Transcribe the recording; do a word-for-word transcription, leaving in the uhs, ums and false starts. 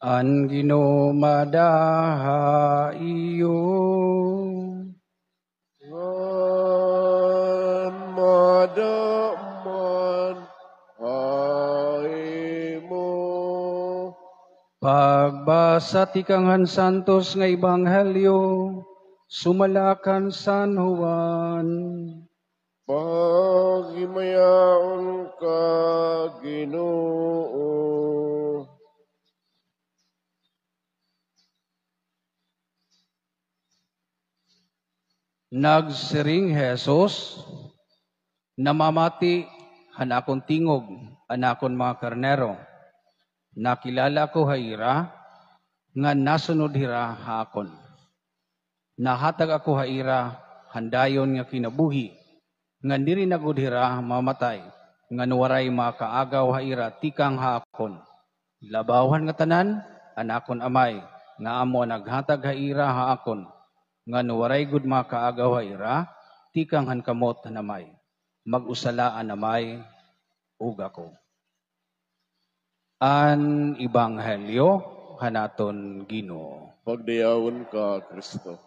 An Ginoo mada ha iyo. Ngan mada man ha imo. Pagbasa tikang han Santos nga Ebanghelyo sumala kan San Juan. Paghimayaon ka, Ginoo. Nagsiring hi Jesus, namamati han akon tingog an akon mga karnero. Nakilala ako ha ira, ngan nasunod hira ha akon. Nahatag ako ha ira han dayon nga kinabuhi, ngan diri na gud hira mamatay, ngan waray makaagaw ha ira tikang ha akon. Labaw han ngatanan, an akon Amay, nga amo an naghatag ha ira ha akon, ngan waray gud makaagaw ha ira tikang han kamot han Amay. Mag-usa la an Amay ug ako. An Ebanghelyo han aton Ginoo. Pagdayawon ka, Kristo.